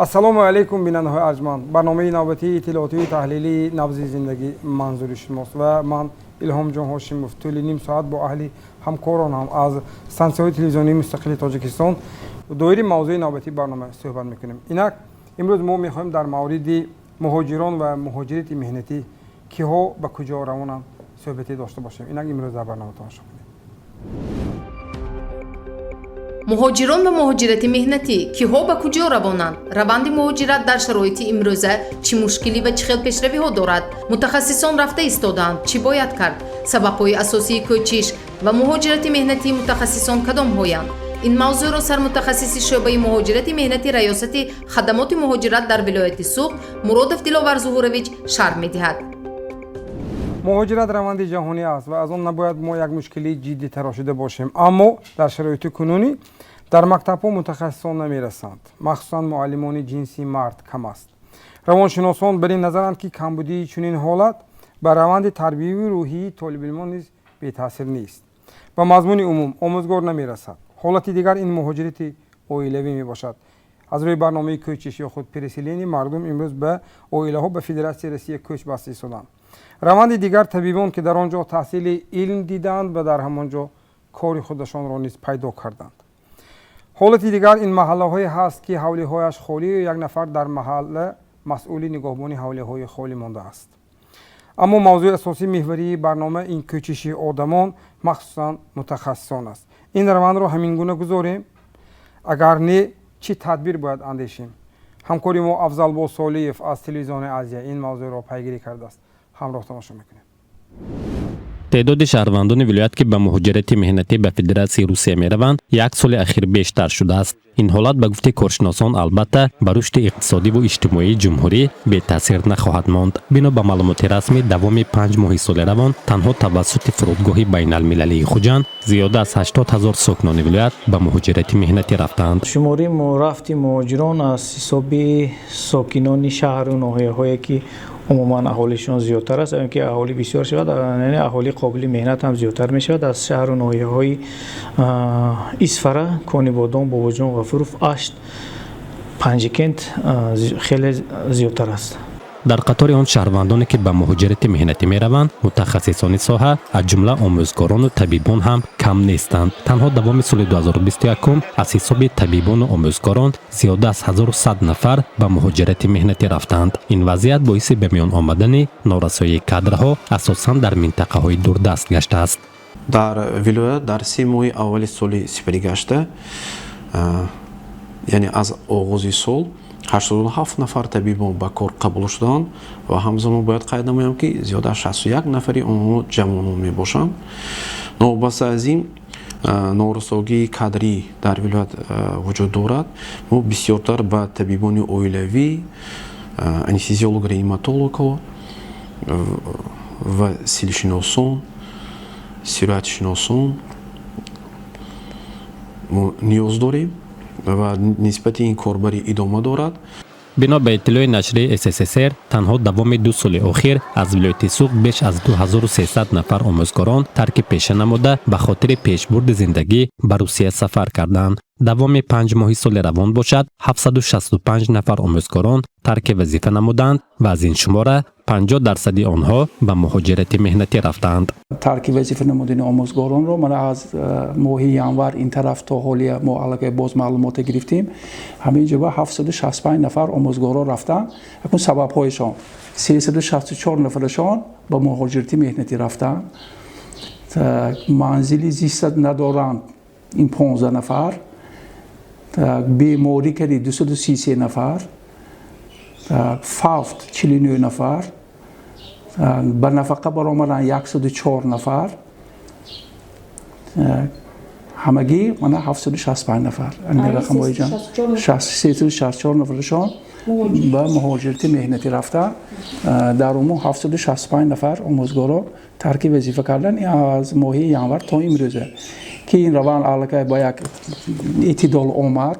Ассалому алайкум, бинандаҳои арҷманд. Барномаи навбатии иттилоотию таҳлилии «Набзи зиндагӣ» манзури шумост ва ман, Илҳомҷон Ҳошимов, тӯли ним соат бо аҳли ҳамкоронам аз стансияҳои телевизионии мустақили Тоҷикистон доири мавзӯи навбатии барнома суҳбат мекунем. Инак, имрӯз мо мехоҳем дар мавриди муҳоҷирон ва муҳоҷирати меҳнатӣ, киҳо ба куҷо равонанд, суҳбате дошта бошем. Инак, имрӯз дар барнома тамошо кунем. Муҳоҷирон ва муҳоҷирати меҳнатӣ: киҳо ба куҷо равонанд? Раванди муҳоҷират дар шароити имрӯза чӣ мушкилӣ ва чӣ хел пешравиҳо дорад? Мутахассисон рафта истодаанд, чӣ бояд кард? Сабабҳои асосии кӯчиш ва муҳоҷирати меҳнатии мутахассисон кадомҳоянд? Ин мавзӯъро сармутахассиси шӯъбаи муҳоҷирати меҳнати Раёсати хадамоти муҳоҷират дар вилояти Суғд Муродов Диловар Зуҳурович шарҳ медиҳад. Муҳоҷират раванди ҷаҳонӣ аст ва аз он набояд мо як мушкилии ҷиддӣ тарошида бошем. Аммо дар шароити кунунӣ дар мактабҳо мутахассисон намерасанд, махсусан муаллимони ҷинси мард кам аст. Равоншиносон бар ин назаранд, ки камбудии чунин ҳолат ба раванди тарбиявию рӯҳии толибилмон низ бетаъсир нест. Ба мазмуни умум, омӯзгор намерасад. Ҳолати дигар ин муҳоҷирати оилавӣ мебошад. Аз рӯи барномаи кӯчиш ё худ переселение мардум имрӯз ба оилаҳо ба Федератсияи Россия кӯч баста истоданд. Раванди дигар табибон, ки дар он ҷо таҳсили илм диданд ва дар ҳамон ҷо кори худашонро низ пайдо карданд. Ҳолати дигар ин маҳаллаҳое ҳаст, ки ҳавлиҳояш холӣ, як нафар дар маҳалла масъули нигоҳбони ҳавлиҳои холӣ мондааст. Аммо мавзӯи асосии меҳварии барнома ин кӯчиши одамон, махсусан мутахассисон аст. Ин равандро ҳамин гуна гузорем? Агар не, чӣ тадбир бояд андешем? Ҳамкори мо Афзалбо Солиев аз Телевизиони Азия ин мавзӯъро пайгирӣ кардааст. Ҳамроҳ тамошо мекунем. Теъдоди шаҳрвандони вилоят, ки ба муҳоҷирати меҳнатӣ ба Федератсияи Русия мераванд, як соли ахир бештар шудааст. Ин ҳолат, ба гуфти коршиносон, албатта, ба рушди иқтисодиву иҷтимоии ҷумҳурӣ бетаъсир нахоҳад монд. Бино ба маълумоти расмӣ, давоми 5 моҳи соли равон танҳо тавассути фурудгоҳи байналмилалии Хуҷанд зиёда аз 80 000 сокинони вилоят ба муҳоҷирати меҳнатӣ рафтаанд. Шумори рафти муҳоҷирон аз ҳисоби сокинони шаҳру ноҳияҳое, ки умуман аҳолишон зиёдтар аст, ки аҳолӣ бисёр шавад, яъне аҳолии қобили меҳнат ҳам зиёдтар мешавад, аз шаҳру ноҳияҳои Исфара, Конибодом, Бобоҷон Ғафуров, Ашт, Панҷикент хеле зиёдтар аст. Дар қатори он шаҳрвандоне, ки ба муҳоҷирати меҳнатӣ мераванд, мутахассисони соҳа, аз ҷумла омӯзгорону табибон ҳам кам нестанд. Танҳо давоми соли 2021 аз ҳисоби табибону омӯзгорон зиёда аз 1100 нафар ба муҳоҷирати меҳнатӣ рафтанд. Ин вазъият боиси ба миён омадани норасоии кадрҳо, асосан дар минтақаҳои дурдаст гаштааст. Дар вилоят дар 3 моҳи аввали соли сипаригашта, яъне аз оғози сол, 87 нафар табибон ба кор қабул шуданд ва ҳамзамон бояд қайд намоям, ки зиёда аз 61 нафари онҳо ҷавонон мебошанд. Новобаста аз ин, норасогии кадрӣ дар вилоят вуҷуд дорад. Мо бисёртар ба табибони оилавӣ, анестезиолог, реаниматологҳо ва силшиносон, сироятшиносон мо ниёз дорем ва нисбати ин корбарӣ идома дорад. Бино ба иттилои нашрияи СССР, танҳо давоми 2 соли охир аз вилояти Суғд беш аз 2300 нафар омӯзгорон тарки пеша намуда, ба хотири пешбурди зиндагӣ ба Русия сафар карданд. Давоми 5 моҳи соли равон бошад, 765 нафар омӯзгорон тарки вазифа намуданд ва аз ин шумора 50 дарсади онҳо ба муҳоҷирати меҳнатӣ рафтаанд. Тарки вазифа намудани омӯзгоронро мана аз моҳи январ ин тараф то ҳолия мо аллакай боз маълумоте гирифтем. Ҳамин ҷо 765 нафар омӯзгорон рафтанд. Акун сабабҳояшон: 364 нафарашон ба муҳоҷирати меҳнатӣ рафтанд, манзили зиста надоранд ин 15 нафар, беморӣ кади 233 нафар, фавт 49 нафар, ба нафақа баромаданд 104 нафар. Ҳамагӣ мана 765 нафар. Рақамҳои 364 нафарашон ба муҳоҷирати меҳнатӣ рафтанд. Дар умум 765 нафар омӯзгоро тарки вазифа карданд аз моҳи январ то имрӯза, ки ин раванд аллакай ба як эътидол омад,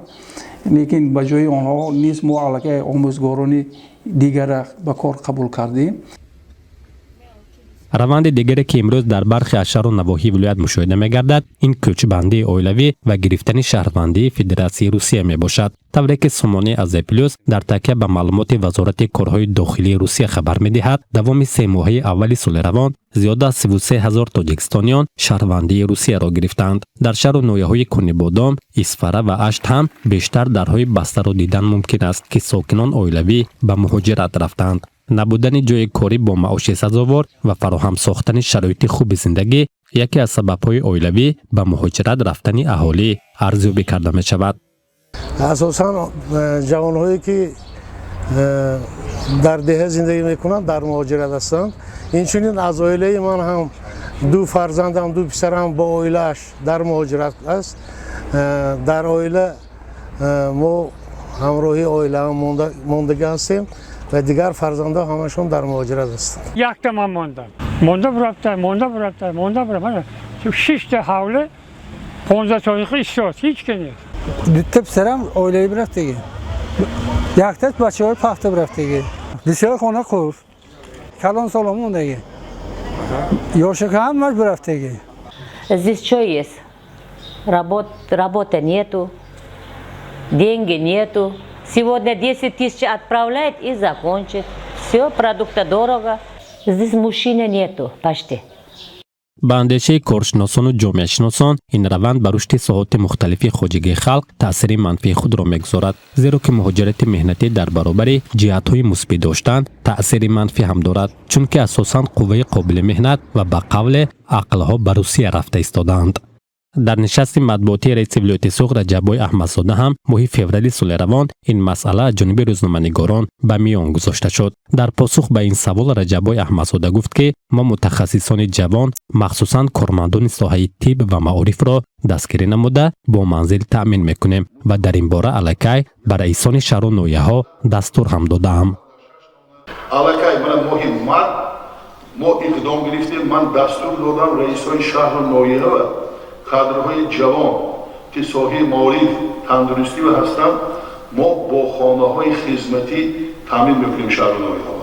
лекин ба ҷои онҳо низ мо аллакай омӯзгорони дигара ба кор қабул кардем. Раванди дигаре, ки имрӯз дар бархе аз шаҳру навоҳии вилоят мушоҳида мегардад, ин кӯчбандии оилавӣ ва гирифтани шаҳрвандии Федератсияи Русия мебошад. Тавре ки сомонаи Азия Плюс дар такя ба маълумоти Вазорати корҳои дохилии Русия хабар медиҳад, давоми 3 моҳаи аввали соли равон зиёда аз 33 ҳазор тоҷикистониён шаҳрвандии Русияро гирифтаанд. Дар шаҳру ноҳияҳои Конибодом, Исфара ва Ашт ҳам бештар дарҳои бастаро дидан мумкин аст, ки сокинон оилавӣ ба муҳоҷират рафтаанд. Набудани ҷойи корӣ бо маоши сазовор ва фароҳам сохтани шароити хуби зиндагӣ яке аз сабабҳои оилавӣ ба муҳоҷират рафтани аҳолӣ арзёбӣ карда мешавад. Асосан ҷавонҳое, ки дар деҳа зиндагӣ мекунанд, дар муҳоҷират ҳастанд. Инчунин аз оилаи ман ҳам ду фарзандам, ду писарам бо оилааш дар муҳоҷират аст. Дар оила мо ҳамроҳи оилаам мондагӣ ҳастем ва дигар фарзандҳо ҳамашон дар муҳоҷират ҳастанд. Якта ман мондам, монда бурафта, монда бурафта, монда бурафта. Шишта ҳавли 15 соиқи истод, ҳеч ки нест. Дутта писарам оилавӣ бирафтагӣ, якташ бачаҳои пахта бирафтагӣ, бисёр хона қулф, калон соло мондагӣ, ёшака ҳамаш бирафтагӣ. Здесь что есть? Работы нету, деньги нету. Сегодня 10 тысяч отправляет и закончит. Все, продукты дорого. Здесь мужчины нету почти. Ба андешаи коршиносону ҷомеашиносон, ин раванд ба рушди соҳоти мухталифи хоҷагии халқ таъсири манфии худро мегузорад, зеро ки муҳоҷирати меҳнатӣ дар баробари ҷиҳатҳои мусбӣ доштан таъсири манфӣ ҳам дорад, чунки асосан қувваи қобили меҳнат ва ба қавле ақлҳо ба Русия рафта истодаанд. Дар нишасти матбуотии раиси вилояти Суғд Раҷаббой Аҳмадзода ҳам моҳи феврали соли равон ин масъала аз ҷониби рӯзноманигорон ба миён гузошта шуд. Дар посух ба ин савол Раҷаббой Аҳмадзода гуфт, ки мо мутахассисони ҷавон, махсусан кормандони соҳаи тиб ва маорифро дастгирӣ намуда, бо манзил таъмин мекунем ва дар ин бора аллакай ба раисони шаҳру ноҳияҳо дастур ҳам додаам. Аллакай мана моҳи март мо иқдом гирифтем, ман дастур додам раисои шаҳру ноҳияҳо, кадрҳои ҷавон, ки соҳаи маориф, тандурустӣ ва ҳастанд, мо бо хонаҳои хизматӣ таъмин мекунем шаҳру ноҳияҳо.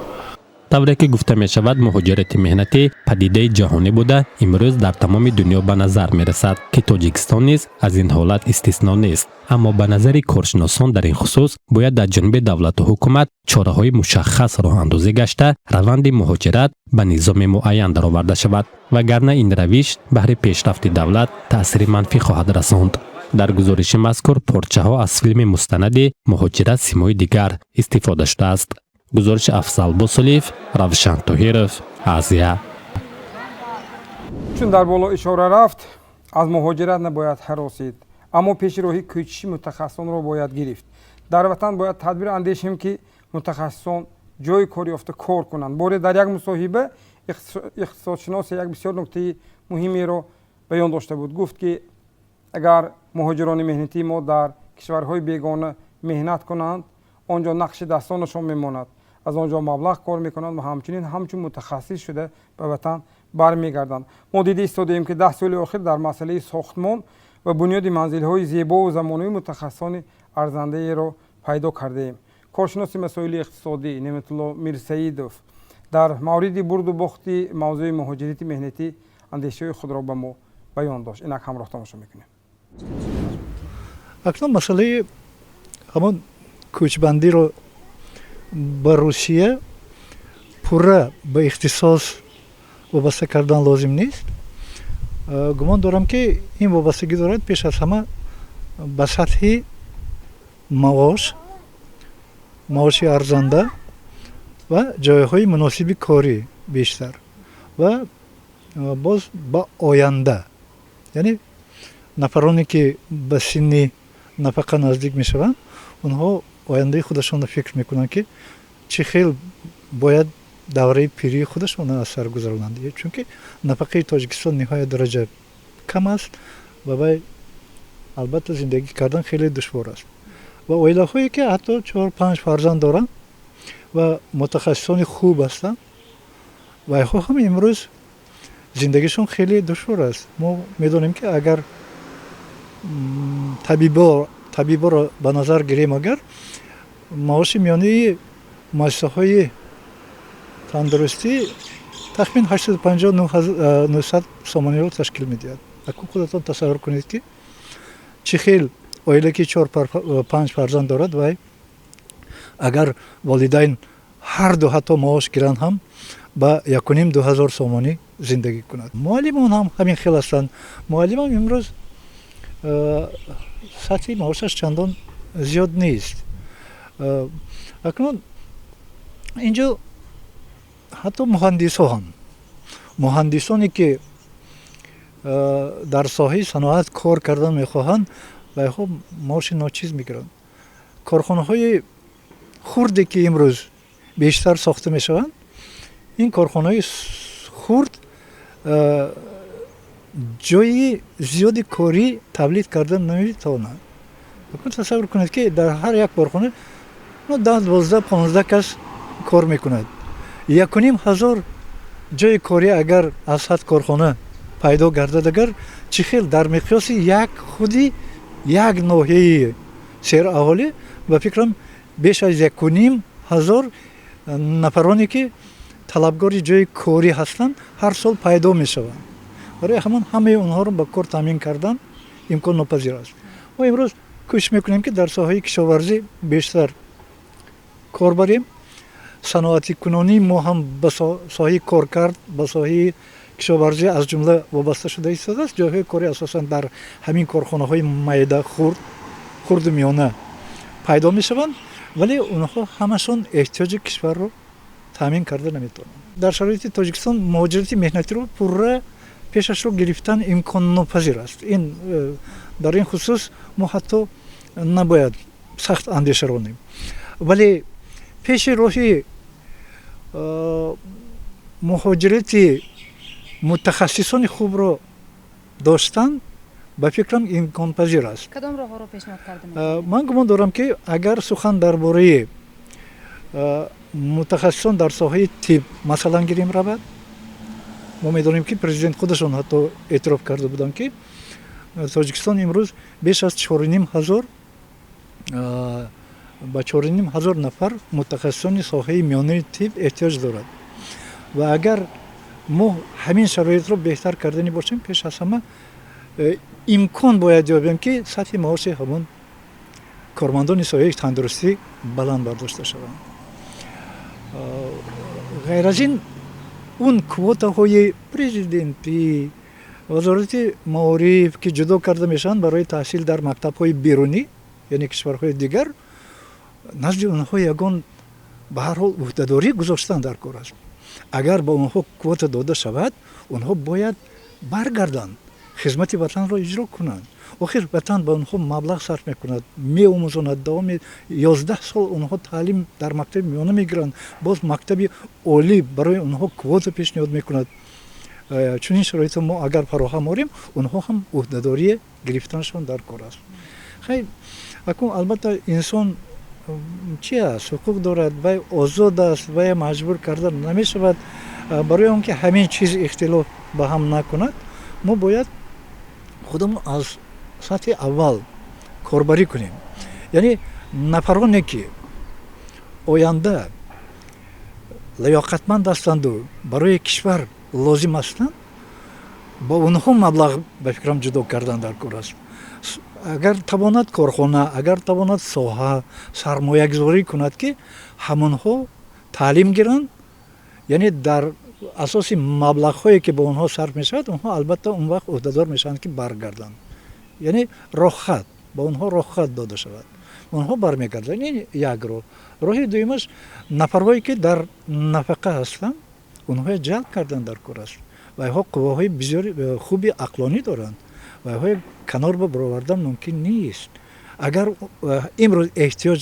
Тавре ки гуфта мешавад, муҳоҷирати меҳнатӣ падидаи ҷаҳонӣ буда, имрӯз дар тамоми дунё ба назар мерасад, ки Тоҷикистон низ аз ин ҳолат истисно нест. Аммо ба назари коршиносон, дар ин хусус бояд дар ҷониби давлату ҳукумат чораҳои мушаххас роҳандозӣ гашта, раванди муҳоҷират ба низоми муайян дароварда шавад, вагарна ин равиш баҳри пешрафти давлат таъсири манфӣ хоҳад расонд. Дар гузориши мазкур порчаҳо аз филми мустанади «Муҳоҷират: симои дигар» истифода шудааст. Гузориши Афзал Босулиев, Равшан Тоҳиров, Азия. Чун дар боло ишора рафт, аз муҳоҷират набояд ҳаросид, аммо пеши роҳи кӯчиши мутахассисонро бояд гирифт. Дар ватан бояд тадбир андешем, ки мутахассисон ҷойи кор ёфта кор кунанд. Боре дар як мусоҳиба иқтисодшиносе як бисёр нуктаи муҳимеро баён дошта буд. Гуфт, ки агар муҳоҷирони меҳнатии мо дар кишварҳои бегона меҳнат кунанд, он ҷо нақши дастонашон мемонад, аз он ҷо маблағ кор мекунанд ва ҳамчунин ҳамчун мутахассис шуда ба ватан бармегарданд. Мо дида истодаем, ки 10 соли охир дар масъалаи сохтмон ва бунёди манзилҳои зебову замонавӣ мутахассисони арзандаеро пайдо кардаем. Коршиноси масоили иқтисодӣ Неъматулло Мирсаидов дар мавриди бурду бохти мавзӯи муҳоҷирати меҳнатӣ андешаҳои худро ба мо баён дошт. Инак ҳамроҳ тамошо мекунем. Акнун масъалаи ҳамон кӯчбандиро ба Русия пурра ба ихтисос вобаста кардан лозим нест. Гумон дорам, ки ин вобастагӣ дорад пеш аз ҳама ба сатҳи маош, маоши арзанда ва ҷойҳои муносиби корӣ бештар ва боз ба оянда, яъне нафароне, ки ба синни нафақа наздик мешаванд, онҳо ояндаи худашонро фикр мекунанд, ки чӣ хел бояд давраи пирии худашонро аз сар гузаронанд, чунки нафақаи Тоҷикистон ниҳоят дараҷа кам аст ва вай албатта зиндагӣ кардан хеле душвор аст. Ва оилаҳое, ки ҳатто чор панҷ фарзанд доранд ва мутахассисони хуб ҳастанд, вайҳо ҳам имрӯз зиндагишон хеле душвор аст. Мо медонем, ки агар табиборо ба назар гирем, агар маоши миёнаи муассисаҳои тандурустӣ Тахмин 850 900 сомониро ташкил медиҳад. Акун худатон тасаввур кунед, ки чӣ хел оила, ки чор панҷ фарзанд дорад, вай агар волидайн ҳарду ҳатто маош гиранд ҳам, ба 1,5-2 ҳазор сомонӣ зиндагӣ кунад. Муаллимон ҳам ҳамин хел ҳастанд. Муаллимам имрӯз сатҳи маошаш чандон зиёд нест. Акнун инҷо ҳатто муҳандисҳо ҳам, муҳандисоне ки дар соҳаи саноат кор кардан мехоҳанд, вайҳо маоши ночиз мегиранд. Корхонаҳои хурде ки имрӯз бештар сохта мешаванд, ин корхонаҳои хурд ҷойи зиёди корӣ тавлид кардан наметавонанд. Тасаввур кунед, ки дар ҳар як корхона 10, 12, 15 кас кор мекунад. 1,5 ҳазор ҷойи корӣ агар аз 100 корхона пайдо гардад, агар чӣ хел дар миқёси як худи як ноҳияи сераҳолӣ, ба фикрам, беш аз 1,5 ҳазор нафароне ки талабгори ҷойи корӣ ҳастанд, ҳар сол пайдо мешаванд. Барои ҳамон ҳамаи онҳоро ба кор таъмин кардан имконнопазир аст. Мо имрӯз кӯшиш мекунем, ки дар соҳаи кишоварзӣ бештар кор барем. Саноатикунонии мо ҳам ба соҳаи коркард, ба соҳаи кишоварзӣ аз ҷумла вобаста шуда истодааст. Ҷойҳои корӣ асосан дар ҳамин корхонаҳои майда, хурд, хурду миёна пайдо мешаванд, вале онҳо ҳамашон эҳтиёҷи кишварро таъмин карда наметавонанд. Дар шароити Тоҷикистон муҳоҷирати меҳнатиро пурра пешашро гирифтан имконнопазир аст. Ин дар ин хусус мо ҳатто набояд сахт андеша ронем, вале пеши роҳи муҳоҷирати мутахассисони хубро доштан, ба фикрам, имконпазир аст. Кадом роҳҳоро пешниҳод карда? Ман гумон дорам, ки агар сухан дар бораи мутахассисон дар соҳаи тиб, масалан, гирем равад, мо медонем, ки президент худашон ҳатто эътироф карда буданд, ки Тоҷикистон имрӯз беш аз 4,5 ҳазор, ба 4,5 ҳазор нафар мутахассисони соҳаи миёнаи тиб эҳтиёҷ дорад. Ва агар мо ҳамин шароитро беҳтар кардани бошем, пеш аз ҳама имкон бояд ёбем, ки сатҳи маоши ҳамон кормандони соҳаи тандурустӣ баланд бардошта шаванд. Ғайр аз ин, он квотаҳои президентӣ, Вазорати маориф, ки ҷудо карда мешаванд барои таҳсил дар мактабҳои берунӣ, яъне кишварҳои дигар, назди онҳо ягон ба ҳар ҳол ӯҳдадорӣ гузоштан дар кор аст. Агар ба онҳо квота дода шавад, онҳо бояд баргарданд, хизмати ватанро иҷро кунанд. Охир ватан ба онҳо маблағ сарф мекунад, меомӯзонад, давоми 11 сол онҳо таълим дар мактаби миёна мегиранд, боз мактаби олӣ барои онҳо квота пешниҳод мекунад. Чунин шароитро мо агар фароҳам орем, онҳо ҳам ӯҳдадорие гирифтанашон дар кор аст. Хай, акун албатта инсон чи аст, ҳуқуқ дорад, вай озод аст, вай маҷбур карда намешавад. Барои он ки ҳамин чиз ихтилоф ба ҳам накунад, мо бояд худамон аз сатҳи аввал корбарӣ кунем, яъне нафароне ки оянда лаёқатманд ҳастанду барои кишвар лозим ҳастанд, ба онҳо маблағ, ба фикрам, ҷудо кардан дар кор аст. Агар тавонад корхона, агар тавонад соҳа сармоягузорӣ кунад, ки ҳамонҳо таълим гиранд, яъне дар асоси маблағҳое ки ба онҳо сарф мешавад, онҳо албатта он вақт ӯҳдадор мешаванд, ки баргарданд, яъне роҳхат ба онҳо, роҳхат дода шавад, онҳо бармегарданд. Ин як роҳ. Роҳи дуюмаш, нафарҳое ки дар нафақа ҳастанд, онҳое ҷалб кардан дар кор аст. Вайҳо қувваҳои бисёри хуби ақлонӣ доранд, вайҳои канор ба баровардан мумкин нест. Агар имрӯз эҳтиёҷ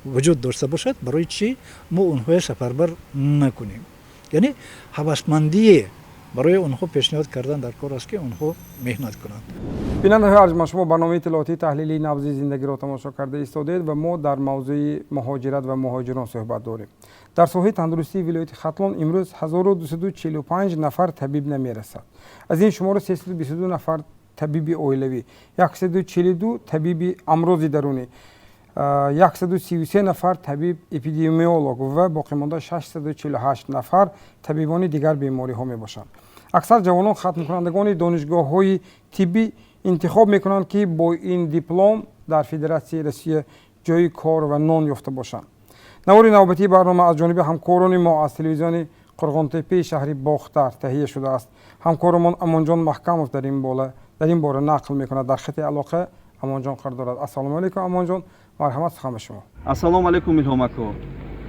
вуҷуд дошта бошад, барои чӣ мо онҳое сафарбар накунем? Яъне ҳавасмандие барои онҳо пешниҳод кардан дар кор аст, ки онҳо меҳнат кунанд. Бинандаҳои арҷманд, шумо барномаи иттилоотии таҳлилии «Набзи зиндагиро» тамошо карда истодед ва мо дар мавзӯи муҳоҷират ва муҳоҷирон суҳбат дорем. Дар соҳаи тандурустии вилояти Хатлон имрӯз 1245 нафар табиб намерасад. Аз ин шумора 322 нафар табиби оилавӣ, 142 табиби амрози дарунӣ. 133 нафар табиб эпидемиолог ва боқимонда 648 нафар табибони дигар бемориҳо мебошанд. Аксар ҷавонон хатмкунандагони донишгоҳҳои тиббӣ интихоб мекунанд, ки бо ин диплом дар Федератсияи Россия ҷойи кор ва нон ёфта бошанд. Навори навбатии барнома аз ҷониби ҳамкорони мо аз телевизиони Қурғонтеппаи шаҳри Бохтар таҳия шудааст. Ҳамкорамон Амонҷон Маҳкамов дар ин бора нақл мекунад. Дар хати алоқа Амонҷон қарор дорад. Ассалому алайкум, Амонҷон, марҳамат, сухан ба шумо. Ассалому алайкум, Илҳом ако.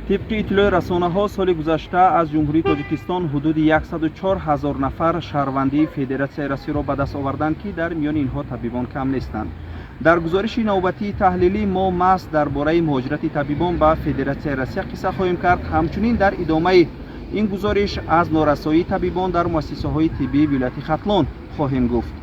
Тибқи иттилои расонаҳо, соли гузашта аз Ҷумҳурии Тоҷикистон ҳудуди 104 ҳазор нафар шаҳрвандии Федератсияи Россияро ба даст оварданд, ки дар миёни инҳо табибон кам нестанд. Дар гузориши навбатии таҳлилӣ мо маҳз дар бораи муҳоҷирати табибон ба Федератсияи Россия қисса хоҳем кард. Ҳамчунин дар идомаи ин гузориш аз норасоии табибон дар муассисаҳои тиббии вилояти Хатлон хоҳем гуфт.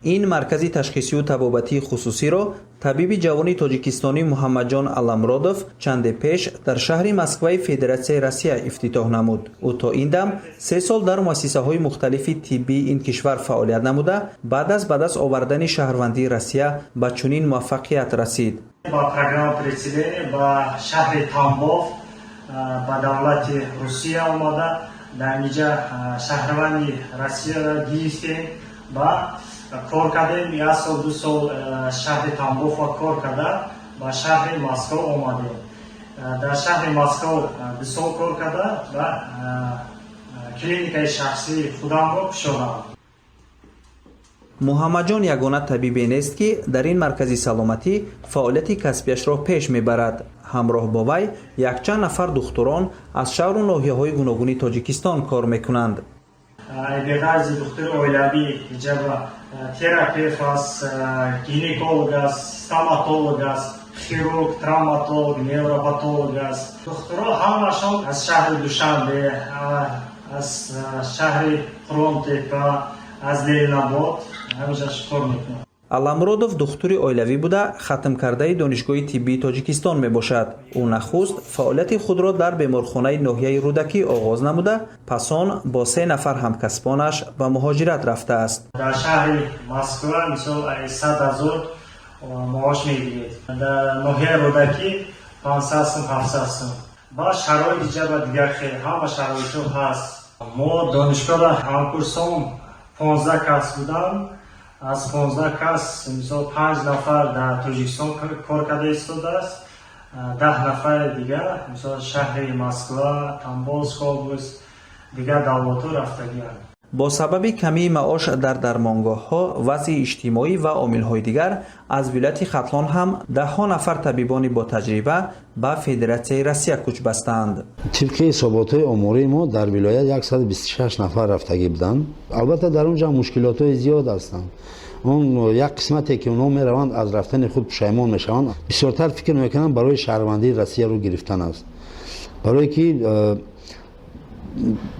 Ин маркази ташхисию табобатии хусусиро табиби ҷавони тоҷикистонӣ Муҳаммадҷон Аламродов чанде пеш дар шаҳри Москваи Федератсияи Россия ифтитоҳ намуд. Ӯ то ин дам 3 сол дар муассисаҳои мухталифи тиббии ин кишвар фаъолият намуда, баъд аз ба даст овардани шаҳрвандии Россия ба чунин муваффақият расид. Ба программа переселения ба шаҳри Тамбов, ба давлати Русия омада, дар инҷа шаҳрванди Россияро гирифтем ва кор кардем. 1 сол, 2 сол шаҳри Тамбовро кор карда, ба шаҳри Москва омадем. Дар шаҳри Москва 2 сол кор карда ва клиникаи шахсии худамро кушодам. Муҳаммадҷон ягона табибе нест, ки дар ин маркази саломатӣ фаъолияти касбияшро пеш мебарад. Ҳамроҳ бо вай якчанд нафар духтурон аз шаҳру ноҳияҳои гуногуни Тоҷикистон кор мекунанд. Беғарзи духтури оилавӣ иҷаба терапевт аст, гинеколог аст, стоматолог аст, хирург, травматолог, невропатолог аст. Духтурҳо ҳамашон аз шаҳри Душанбе, аз шаҳри Қурғонтеппа, аз Ленинобод ҳамеша кор мекунанд. Аламродов духтури оилавӣ буда, хатмкардаи Донишгоҳи тиббии Тоҷикистон мебошад. Ӯ нахуст фаъолияти худро дар беморхонаи ноҳияи Рӯдакӣ оғоз намуда, пас он бо 3 нафар ҳамкасбонаш ба муҳоҷират рафтааст. Дар шаҳри Москва мисол 100 ҳазор маош мегиред, дар ноҳияи Рӯдакӣ 500 сум, 700 сум. Ба шароит иҷаба дигар хел ҳама шароитҳо ҳаст. Мо донишгоҳро ҳамкурсон 15 кас будам. Аз 15 кас мисол 5 нафар дар Тоҷикистон кор карда истодааст, 10 нафари дигар мисол шаҳри Москва, Тамбовск область, дигар давлатҳо рафтагианд. Бо сабаби камии маош дар дармонгоҳҳо, вазъи иҷтимоӣ ва омилҳои дигар аз вилояти Хатлон ҳам даҳҳо нафар табибони ботаҷриба ба Федератсияи Россия кӯч бастаанд. Тибқи ҳисоботҳои омории мо дар вилоят 126 нафар рафтагӣ буданд. Албатта, дар он ҷо мушкилотҳои зиёд ҳастанд. Он як қисмате ки онҳо мераванд, аз рафтани худ пушаймон мешаванд. Бисёртар фикр мекунанд барои шаҳрвандии Россияро гирифтан аст, барое ки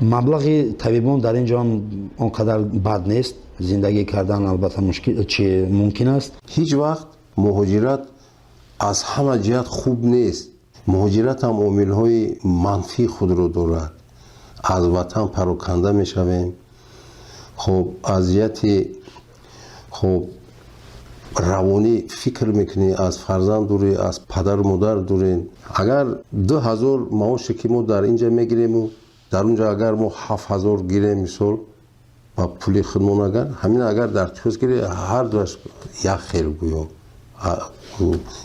маблағи табибон дар ин ҷо он қадар бад нест. Зиндагӣ кардан албатта мушкил чи мумкин аст. Ҳеҷ вақт муҳоҷират аз ҳама ҷиҳат хуб нест. Муҳоҷират ҳам омилҳои манфии худро дорад. Аз ватан пароканда мешавем. Хоб, аз ҷиҳати хоб равонӣ фикр мекунӣ, аз фарзанд дурӣ, аз падару модар дурем. Агар 2000 маоше ки мо дар инҷа мегирему, дар онҷо агар мо 7000 гирем, мисол ба пули худмон, агар ҳамин агар дар қиёс гирем, ҳар дуаш як хел гӯё.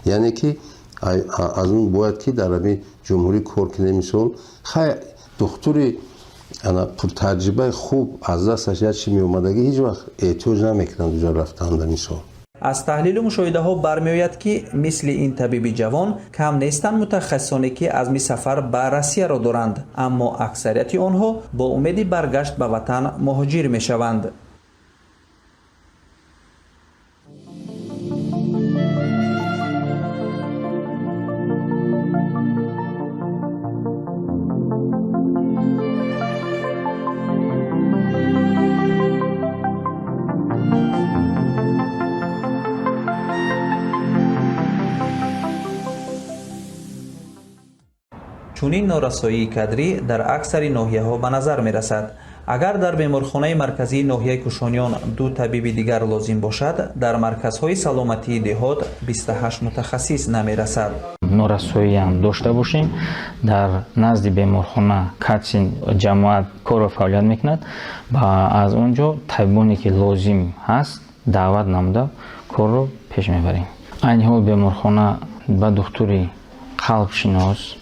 Яъне ки аз он бояд ки дар ҳамин ҷумҳурӣ кор кунем. Мисол, хай, духтури пуртаҷрибаи хуб аз дасташ як чи меомадагӣ, ҳеҷ вақт эҳтиёҷ намекунанд уҷо рафтанда, мисол. Аз таҳлилу мушоҳидаҳо бармеояд, ки мисли ин табиби ҷавон кам нестанд мутахассисоне, ки азми сафар ба Россияро доранд, аммо аксарияти онҳо бо умеди баргашт ба ватан муҳоҷир мешаванд. Чунин норасоии кадрӣ дар аксари ноҳияҳо ба назар мерасад. Агар дар беморхонаи марказии ноҳияи Кушониён ду табиби дигар лозим бошад, дар марказҳои саломатии деҳот 28 мутахассис намерасад. Норасоиам дошта бошем, дар назди беморхона катси ҷамоат корро фаъолият мекунад ва аз он ҷо табибоне ки лозим ҳаст даъват намуда корро пеш мебарем. Айни ҳол беморхона ба духтури қалбшинос,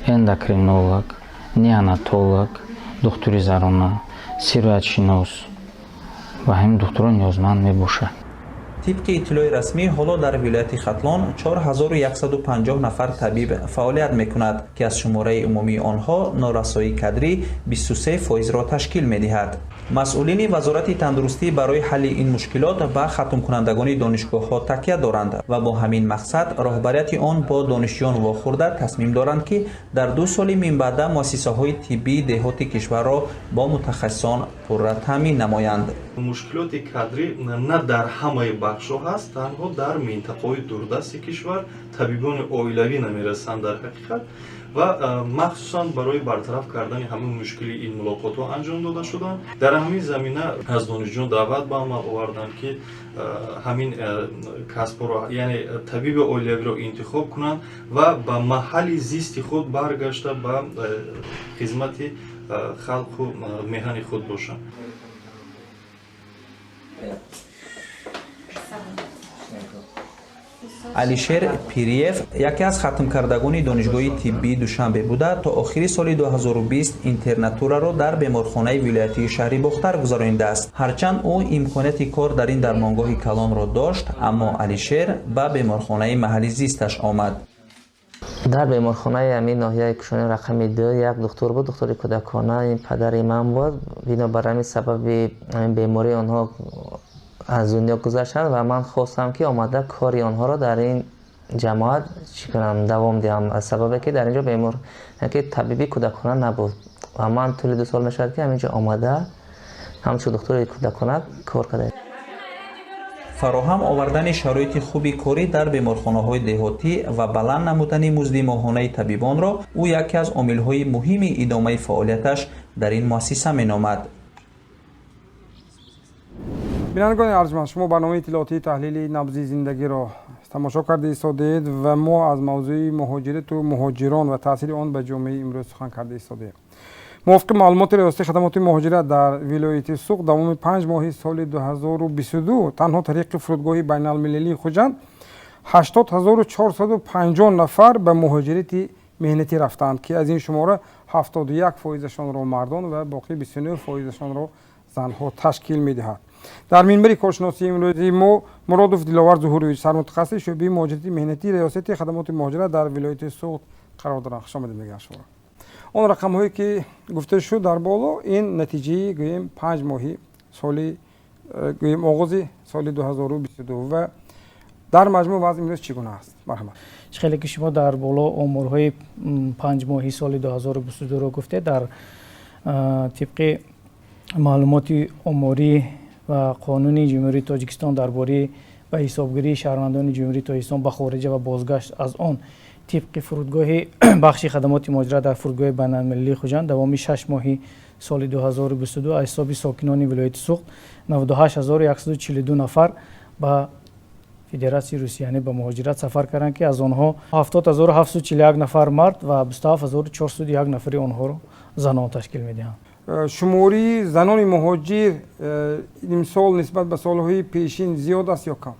эндокринолог, неонатолог, духтури зарона, сироятшинос ва ҳамин духтурон ниёзманд мебошад. Тибқи иттилои расмӣ, ҳоло дар вилояти Хатлон 4150 нафар табиб фаъолият мекунад, ки аз шумораи умумии онҳо норасоии кадрӣ 23 фоизро ташкил медиҳад. Масъулини Вазорати тандурустӣ барои ҳалли ин мушкилот ба хатмкунандагони донишгоҳҳо такя доранд ва бо ҳамин мақсад роҳбарияти он бо донишҷӯён вохӯрда тасмим доранд, ки дар 2 соли минбаъда муассисаҳои тиббии деҳоти кишварро бо мутахассисон пурра таъмин намоянд. Мушкилоти кадрӣ на дар ҳамаи бахшҳо ҳаст, танҳо дар минтақаҳои дурдасти кишвар табибони оилавӣ намерасанд дар ҳақиқат ва махсусан барои бартараф кардани ҳамин мушкили ин мулоқотҳо анҷом дода шуданд. Дар ҳамин замина аз донишҷӯён даъват ба амал оварданд, ки ҳамин касбҳоро, яъне табиби оилавиро интихоб кунанд ва ба маҳалли зисти худ баргашта ба хизмати халқу меҳани худ бошанд. Алишер Пириев яке аз хатмкардагони донишгоҳи тиббии Душанбе буда, то охири соли 2020 интернатураро дар беморхонаи вилоятии шаҳри Бохтар гузаронидааст. Ҳарчанд ӯ имконияти кор дар ин дармонгоҳи калонро дошт, аммо Алишер ба беморхонаи маҳалли зисташ омад. Дар беморхонаи ҳамин ноҳияи Кушониён рақами 2 як духтур буд, духтури кӯдакона, ин падари ман буд. Бинобар ҳамин сабаби ҳамин бемории онҳо аз дунё гузаштанд ва ман хостам, ки омада кори онҳоро дар ин ҷамоат чӣ кунам, давом диҳам, аз сабабе ки дар инҷо бемор ки табиби кӯдакона набуд ва ман тӯли 2 сол мешавад, ки ҳаминҷо омада ҳамчун духтури кӯдакона кор кардаем. Фароҳам овардани шароити хуби корӣ дар беморхонаҳои деҳотӣ ва баланд намудани музди моҳонаи табибонро ӯ яке аз омилҳои муҳими идомаи фаъолияташ дар ин муассиса меномад. Бинандагони арҷманд, шумо барномаи иттилоотии таҳлили набзи зиндагиро тамошо карда истодед ва мо аз мавзӯи муҳоҷирату муҳоҷирон ва таъсири он ба ҷомеаи имрӯз сухан карда истодем. Мувофиқи маълумоти Риёсати хадамоти муҳоҷират дар вилояти Суғд, давоми 5 моҳи соли 2022 танҳо тариқи фурудгоҳи байналмилалии Хуҷанд 80450 нафар ба муҳоҷирати меҳнатӣ рафтаанд, ки аз ин шумора 71 фоизашонро мардон ва боқӣ 29 фоизашонро занҳо ташкил медиҳад. Дар минбари коршиносии имрӯзи мо Муродов Диловар Зуҳурович, сармутахассиси шӯъбаи муҳоҷирати меҳнатии Риёсати хадамоти муҳоҷират дар вилояти Суғд қарор доранд. Хуш омадед мегӯям шуморо. Он рақамҳое ки гуфта шуд дар боло, ин натиҷаи гӯем 5 моҳи соли гӯем оғози соли 2022 ва дар маҷмӯъ вазъ имрӯз чӣ гуна аст? Марҳамат. Хеле ки шумо дар боло оморҳои 5 моҳи соли 2022-ро гуфтед, дар тибқи маълумоти оморӣ ва қонуни Ҷумҳурии Тоҷикистон дар бораи ба ҳисобгирии шаҳрвандони Ҷумҳурии Тоҷикистон ба хориҷа ва бозгашт аз он, тибқи фурудгоҳи бахши хадамоти муҳоҷират дар фурудгоҳи байналмилалии Хуҷанд давоми 6 моҳи соли 2022 аз ҳисоби сокинони вилояти Суғд 98142 нафар ба Федератсияи Русия, яъне ба муҳоҷират сафар карданд, ки аз онҳо 70741 нафар мард ва 27401 нафари онҳоро занон ташкил медиҳанд. Шумори занони муҳоҷир имсол нисбат ба солҳои пешин зиёд аст ё кам?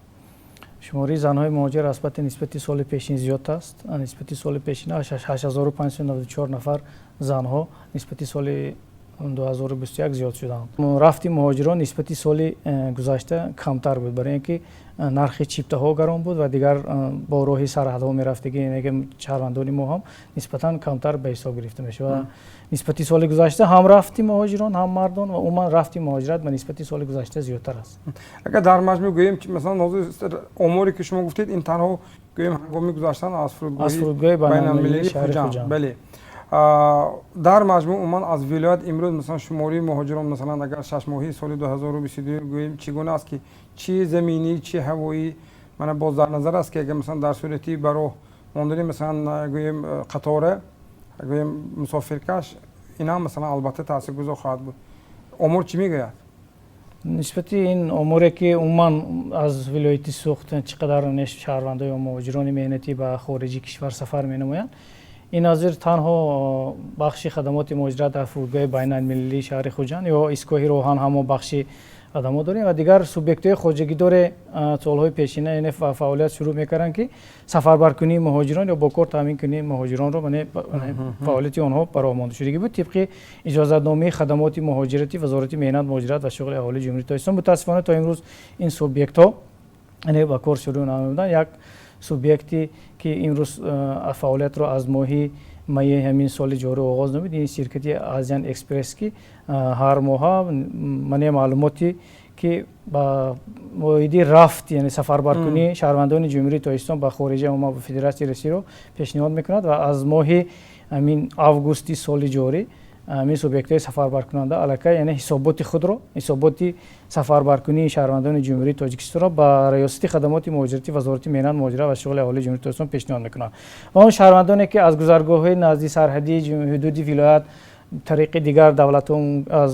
Шумори занҳои муҳоҷир албатта нисбати соли пешин зиёд аст. Нисбати соли пешин 8594 нафар занҳо нисбати соли 2021 зиёд шуданд. Рафти муҳоҷирон нисбати соли гузашта камтар буд, барои ин ки нархи чиптаҳо гарон буд ва дигар бо роҳи сарҳадҳо мерафтагӣ, яъне ки шаҳрвандони мо ҳам нисбатан камтар ба ҳисоб гирифта мешавад. Нисбати соли гузашта ҳам рафти муҳоҷирон, ҳам мардон ва умуман рафти муҳоҷират ба нисбати соли гузашта зиёдтар аст. Агар дар маҷмӯъ гӯем, масалан ҳозир оморе ки шумо гуфтед, ин танҳо гӯем ҳангоми гузаштан аз фурудгоҳи байналмилалии Хуҷанд. Бале. Дар маҷмӯъ умуман аз вилоят имрӯз масалан шумори муҳоҷирон, масалан агар 6 моҳи соли 2022 гӯем, чӣ гуна аст, ки чӣ заминӣ, чӣ ҳавоӣ, мана боз дар назар аст, ки агар масалан дар сурати ба роҳ мондани масалан гӯем қатора, гӯем мусофиркаш, ин ҳам масалан албатта таъсиргузор хоҳад буд. Омор чӣ мегӯяд? Нисбати ин оморе, ки умуман аз вилояти Суғд чӣ қадар шаҳрвандои муҳоҷирони меҳнатӣ ба хориҷи кишвар сафар менамоянд, ин ҳозир танҳо бахши хадамоти муҳоҷират дар фурудгоҳи байналмилалии шаҳри Хуҷанд ё истгоҳи роҳан ҳамо бахши хадамот дорем ва дигар субъектҳои хоҷагидоре солҳои пешина, яъне фаъолият шурӯъ мекарданд, ки сафарбаркунии муҳоҷирон ё бо кор таъмин кунии муҳоҷиронро фаъолияти онҳо ба роҳ монда шудагӣ буд тибқи иҷозатномаи хадамоти муҳоҷирати Вазорати меҳнат, муҳоҷират ва шуғли аҳолии Ҷумҳурии Тоҷикистон. Мутаассифона, то имрӯз ин субъектҳо, яъне, ба кор шурӯъ намуданд. Як субъекте, ки имрӯз фаъолиятро аз моҳи майи ҳамин соли ҷорӣ оғоз намуд, ин ширкати Азиан Экспресс, ки ҳар моҳа мане маълумоти, ки ба оиди рафт, яъне сафарбаркунии шаҳрвандони Ҷумҳурии Тоҷикистон ба хориҷа, умуман ба Федератсияи Русияро пешниҳод мекунад ва аз моҳи ҳамин августи соли ҷорӣ ҳамин субъектҳои сафарбаркунанда аллакай, яъне, ҳисоботи худро, ҳисоботи сафарбаркунии шаҳрвандони Ҷумҳурии Тоҷикистонро ба Раёсати хадамоти муҳоҷирати Вазорати меҳнат, муҳоҷират ва шуғли аҳолии Ҷумҳурии Тоҷикистон пешниҳод мекунанд ва он шаҳрвандоне, ки аз гузаргоҳҳои назди сарҳадии ҳудуди вилоят тариқи дигар давлатҳо, аз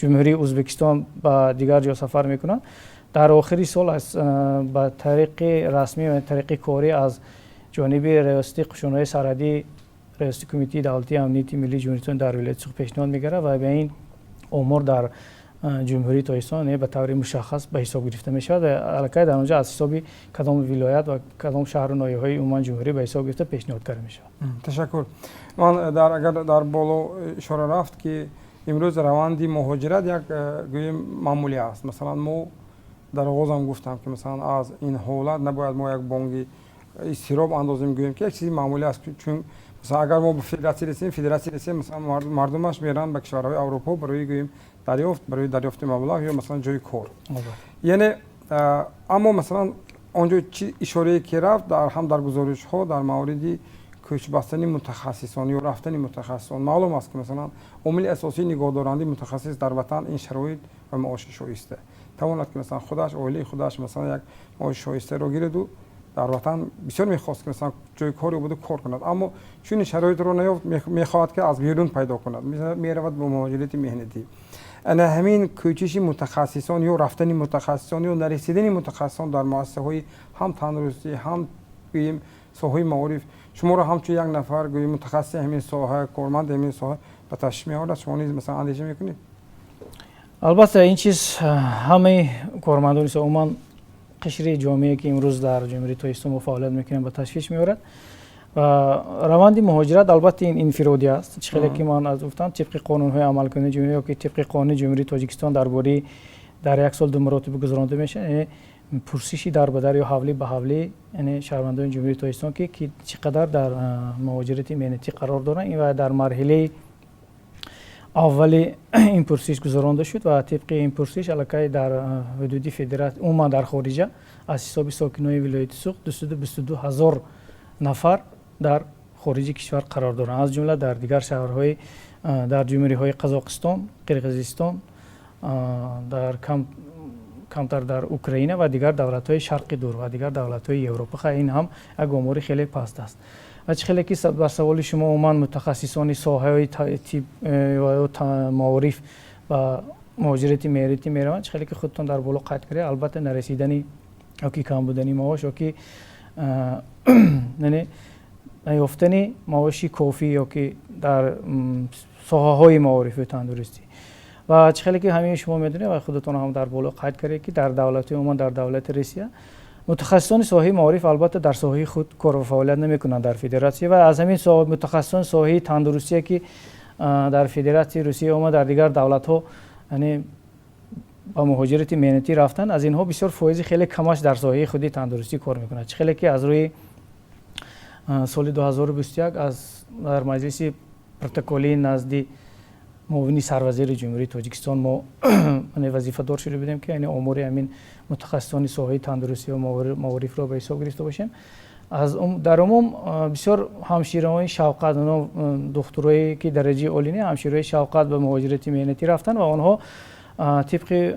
Ҷумҳурии Ӯзбекистон ба дигар ҷо сафар мекунанд, дар охири сол ба тариқи расмӣ ва тариқи корӣ аз ҷониби Раёсати қушунҳои сарҳадии Раёсати Кумитаи давлатии амнияти миллии Ҷумҳурии Тоҷикистон дар вилояти Суғд пешниҳод мегардад ва ба ин омор дар Ҷумҳурии Тоҷикистон ба таври мушаххас ба ҳисоб гирифта мешавад ва аллакай дар он ҷо аз ҳисоби кадом вилоят ва кадом шаҳру ноҳияҳои умуман ҷумҳурӣ ба ҳисоб гирифта пешниҳод карда мешавад. Ташаккур. Ман дар агар дар боло ишора рафт, ки имрӯз раванди муҳоҷират як, гӯем, маъмулӣ аст. Масалан, мо дар оғозам гуфтам, ки масалан аз ин ҳолат набояд мо як бонги изтироб андозем, гӯем, ки як чизи маъмулӣ аст, чун масалан агар мо ба федератсия ресем, масалан мардумаш мераванд ба кишварҳои Аврупо барои, гӯем, дарёфт, барои дарёфти маблағ ё масалан ҷои кор, яъне. Аммо масалан он ҷо чи ишорае ки рафт ҳам дар гузоришҳо дар мавриди кӯчбастани мутахассисон ё рафтани мутахассисон, маълум аст, ки масалан омили асосии нигоҳдорандаи мутахассис дар ватан ин шароит ва маоши шоиста тавонад, ки масалан худаш, оилаи худаш масалан як маоши шоистаро гираду дар ватан бисёр мехост, ки масалан ҷои коре буда кор кунад, аммо чунин шароитро наёфт, мехоҳад, ки аз берун пайдо кунад, меравад ба муҳоҷирати меҳнатӣ. Ана ҳамин кӯчиши мутахассисон ё рафтани мутахассисон ё нарасидани мутахассисон дар муассисаҳои ҳам тандурустӣ, ҳам, гӯем, соҳаи маориф шуморо ҳамчун як нафар, гӯем, мутахассиси ҳамин соҳа, корманди ҳамин соҳа ба ташвиш меорад. Шумо низ масалан андеша мекунед? Албатта, ин чиз ҳамаи кормандони, умуман қишри ҷомеае, ки имрӯз дар Ҷумҳурии Тоҷикистон мо фаъолият мекунем, ба ташвиш меорад. Ва раванди муҳоҷират, албатта, ин инфиродӣ аст. Чӣ хеле ки ман аз гуфтам, тибқи қонунҳои амалкунии ҷумҳурӣ ё ки тибқи қонуни Ҷумҳурии Тоҷикистон дар бораи дар як сол ду маротиба гузаронда мешавад, яъне пурсиши дар ба дар ё ҳавлӣ ба ҳавлӣ, яъне шаҳрвандони Ҷумҳурии Тоҷикистон, ки чӣ қадар дар муҳоҷирати меҳнатӣ қарор доранд. Ин ва дар марҳилаи аввали ин пурсиш гузаронда шуд ва тибқи ин пурсиш аллакай дар ҳудуди федератсия, умуман дар хориҷа, аз ҳисоби сокинони вилояти Суғд 222 ҳазор нафар дар хориҷи кишвар қарор доранд, аз ҷумла дар дигар шаҳрҳои дар ҷумҳуриҳои Қазоқистон, Қирғизистон, дар камтар дар Украина ва дигар давлатҳои Шарқи Дур ва дигар давлатҳои Европа. Ин ҳам як омори хеле паст аст. Ва чӣ хеле ки бар саволи шумо, умуман мутахассисони соҳаҳои тиб ва маориф ба муҳоҷирати меҳнатӣ мераванд, чӣ хеле ки худтон дар боло қайд кардед, албатта, нарасидани ё ки кам будани маош ё ки, яъне, наёфтани маоши кофӣ ё ки дар соҳаҳои маорифу тандурустӣ. Ва чӣ хеле ки ҳамаи шумо медонед ва худатон ҳам дар боло қайд кардед, ки дар давлати, умуман дар давлати Русия мутахассисони соҳаи маориф, албатта, дар соҳаи худ кор ва фаъолият намекунанд дар федератсия. Ва аз ҳамин мутахассисони соҳаи тандурустие, ки дар Федератсияи Русия, умуман дар дигар давлатҳо, яъне, ба муҳоҷирати меҳнатӣ рафтанд, аз инҳо бисёр фоизи хеле камаш дар соҳаи худи тандурустӣ кор мекунад. Чӣ хеле ки аз рӯи соли 2021 аз дар маҷлиси протоколии назди муовини сарвазири Ҷумҳурии Тоҷикистон мо вазифадор шуда будем, ки яъне омори ҳамин мутахассисони соҳаи тандурустӣ ва маорифро ба ҳисоб гирифта бошем. Аз дар умум бисёр ҳамшираҳои шавқат, оно духтурое ки дараҷаи олӣ не, ҳамшираҳои шавқат ба муҳоҷирати меҳнатӣ рафтанд ва онҳо тибқи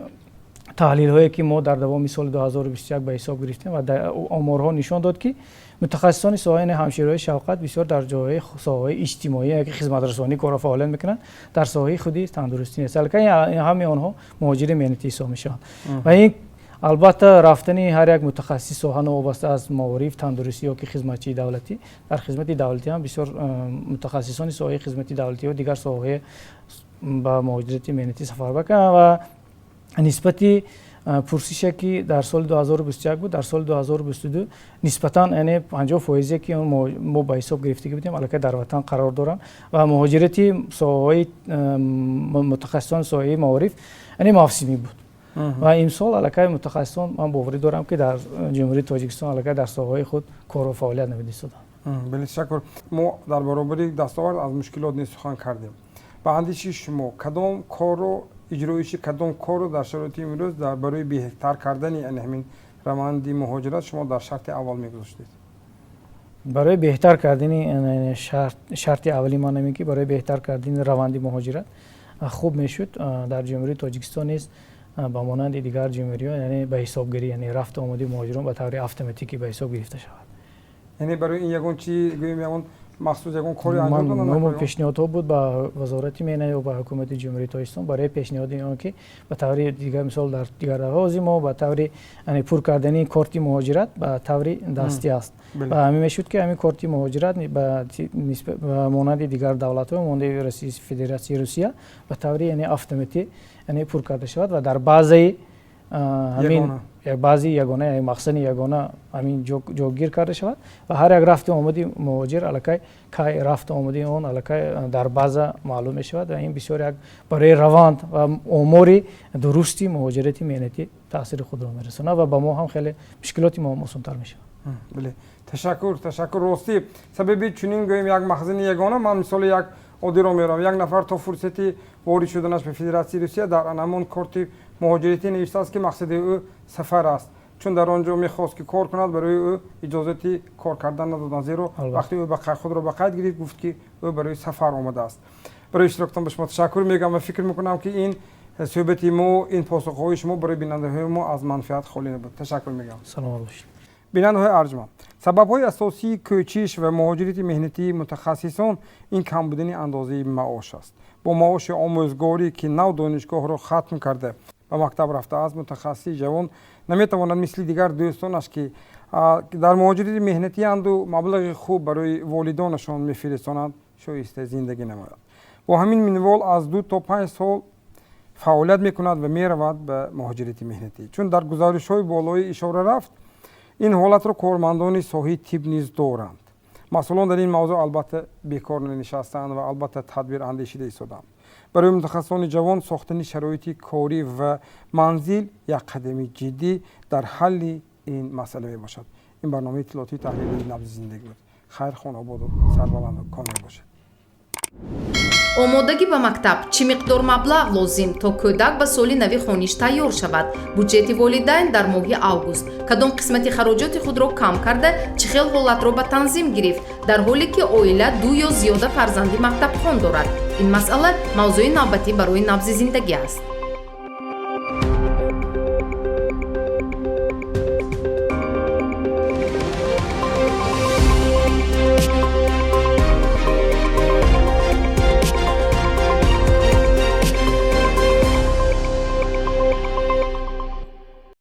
таҳлилҳое, ки мо дар давоми соли 2021 ба ҳисоб гирифтем ва оморҳо нишон дод, ки Мутахассисони соҳа, яъне ҳамшираҳои шафқат, бисёр дар ҷоҳои соҳаҳои иҷтимоӣ яки хизматрасонӣ корро фаъолият мекунанд, дар соҳаи худи тандурустӣ нест. Аллакай ҳамаи онҳо муҳоҷири меҳнатӣ ҳисоб мешаванд. Ва ин, албатта, рафтани ҳар як мутахассиси соҳа, новобаста аз маориф, тандурустӣ ё ки хизматчии давлатӣ, дар хизмати давлатӣ ҳам бисёр мутахассисони соҳаи хизмати давлатӣ ё дигар соҳаҳои ба муҳоҷирати меҳнатӣ сафар бакунанд. Ва нисбати пурсише, ки дар соли 2021 буд, дар соли 2022 нисбатан, яъне 50 фоизе, ки мо ба ҳисоб гирифтагӣ будем, аллакай дар ватан қарор доранд. Ва муҳоҷирати соҳаҳои мутахассисони соҳаи маориф, яъне мавсимӣ буд. Ва имсол аллакай мутахассисон, ман боварӣ дорам, ки дар Ҷумҳурии Тоҷикистон аллакай дар соҳаҳои худ кору фаъолият намуда истоданд. Бале, ташаккур. Мо дар баробари дастовард аз мушкилот низ сухан кардем. Ба андеши шумо, кадом корро, иҷроиши кадом корро дар шароити имрӯз дар барои беҳтар кардани ҳамин раванди муҳоҷират шумо дар шарти аввал мегузоштед? Барои беҳтар кардани, шарти аввали ман ҳамин, ки барои беҳтар кардани раванди муҳоҷират хуб мешуд, дар Ҷумҳурии Тоҷикистон низ ба монанди дигар ҷумҳуриҳо, яъне ба ҳисобгирӣ, яъне рафту омади муҳоҷирон ба таври автоматикӣ ба ҳисоб гирифта шавад. Яъне барои ин ягон чи гӯем, ягон махсус ягон кори анҷом доданд? Пешниҳодҳо буд ба Вазорати меҳнат ё ба Ҳукумати Ҷумҳурии Тоҷикистон барои пешниҳоди он, ки ба таври дигар, мисол, дар дигар ҳози мо ба таври пур кардани корти муҳоҷират ба таври дастӣ аст. Ва ҳамин мешуд, ки ҳамин корти муҳоҷират ба монанди дигар давлатҳо, монанди Федератсияи Русия, ба таври, яъне, автоматӣ, яъне пур карда шавад ва дар базаи ҳамин баъзи ягона, махзани ягона ҳамин ҷойгир карда шавад. Ва ҳар як рафту омади муҳоҷир, аллакай кай рафту омади он аллакай дар база маълум мешавад. Ва ин бисёр як барои раванд ва омори дурусти муҳоҷирати меҳнатӣ таъсири худро мерасонад ва ба мо ҳам хеле мушкилоти мо ҳам осонтар мешавад. Бале, ташаккур, ташаккур. Ростӣ, сабаби чунин гӯем як махзани ягона, ман мисоли як оддиро меорам. Як нафар то фурсати ворид шуданаш ба Федератсияи Русия дар ҳамон корти муҳоҷиратӣ навиштааст, ки мақсади ӯ сафар аст. Чун дар он ҷо мехост, ки кор кунад, барои ӯ иҷозати кор кардан надоданд, зеро вақте ӯ худро ба қайд гирифт, гуфт, ки ӯ барои сафар омадааст. Барои иштироктон ба шумо ташаккур мегӯям ва фикр мекунам, ки ин суҳбати мо, ин посухҳои шумо барои бинандаҳои мо аз манфиат холӣ набуд. Ташаккур мегӯям. Саломат бошед. Бинандаҳои арҷманд, сабабҳои асосии кӯчиш ва муҳоҷирати меҳнатии мутахассисон ин кам будани андозаи маош аст. Бо маоши омӯзгорӣ, ки нав донишгоҳро хатм карда ба мактаб рафтааст, мутахассиси ҷавон наметавонад мисли дигар дӯстонаш, ки дар муҳоҷирати меҳнатианду маблағи хуб барои волидонашон мефиристонанд, шоиста зиндагӣ намояд. Бо ҳамин минвол аз 2 то 5 сол фаъолият мекунад ва меравад ба муҳоҷирати меҳнатӣ. Чун дар гузоришҳои болоӣ ишора рафт, ин ҳолатро кормандони соҳаи тиб низ доранд. Масъулон дар ин мавзӯъ албатта бекор нанишастаанд ва албатта тадбир андешида истоданд. Барои мутахассисони ҷавон сохтани шароити корӣ ва манзил як қадами ҷиддӣ дар ҳалли ин масъала мебошад. Ин барномаи иттилоотии таҳлилии «Набзи зиндагӣ» буд. Хайр, хонаободу сарбаланду комил бошед. Омодагӣ ба мактаб: чӣ миқдор маблағ лозим, то кӯдак ба соли нави хониш тайёр шавад? Буҷети волидайн дар моҳи август: кадом қисмати хароҷоти худро кам карда, чӣ хел ҳолатро ба танзим гирифт, дар ҳоле ки оила ду ё зиёда фарзанди мактабхон дорад? Ин масъала мавзӯи навбатӣ барои «Набзи зиндагӣ» аст.